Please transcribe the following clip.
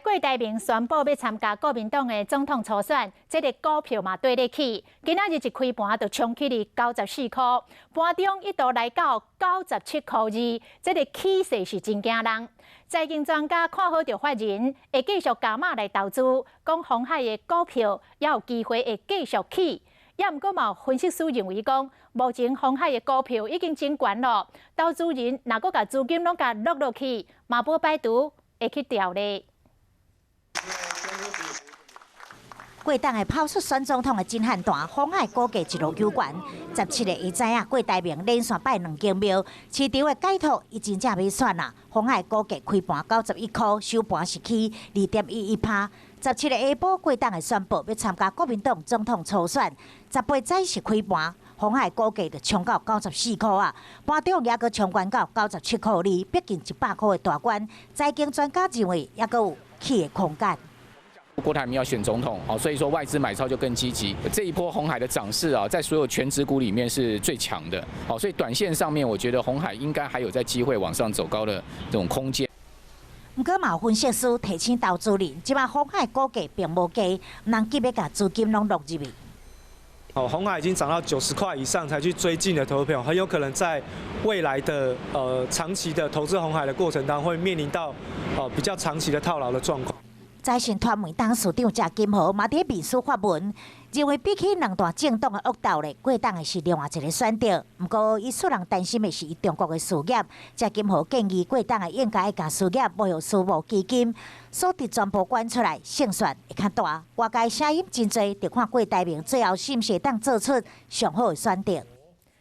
郭台銘宣布欲參加國民黨的總統初選，這个股票嘛綴咧起。今仔日一開盤就衝起去94箍，盤中一度來到97箍2，這个起勢是真驚人。財經專家看好著法人會繼續加碼來投資，講鴻海的股票猶有機會會繼續起。猶毋過嘛有分析師認為講，目前鴻海的股票已經真懸囉，投資人若閣共資金攏共落落去，嘛無排除會去掉咧。郭董會拋出選總統的震撼彈，鴻海股價一路糾懸。17日伊知影郭台銘連續拜兩間廟，市場的解讀伊真正欲選啦。鴻海股價開盤91箍，收盤是起2.11%。17日下晡，郭董會宣布欲參加國民黨總統初選，18早時開盤，鴻海股價就衝到94箍啊，盤中猶閣衝懸到97箍2，逼近100箍的大關。財經專家認為，猶閣有起的空間。郭台銘要選總統，好，所以說外資買超就更積極。這一波鴻海的漲勢啊，在所有權值股裡面是最強的，好，所以短線上面，我覺得鴻海應該還有在機會往上走高的這種空間。毋過嘛有分析師提醒投資人，這擺鴻海股價並無低，毋通急欲共資金攏落入去。哦，鴻海已經漲到90塊以上才去追進的投資朋友，很有可能在未來的長期的投資鴻海的過程當中，會面臨到比較長期的套牢的狀況。財訊傳媒董事長謝金河嘛佇面書發文，認為比起兩大政黨的惡鬥咧，郭董的是另外一個選擇。毋過，伊使人擔心的是伊中國的事業。謝金河建議郭董應該共事業撥予私募基金，所得全部捐出來，勝算會較大。外界聲音真濟，就看郭台銘最後是毋是會當做出上好的選擇。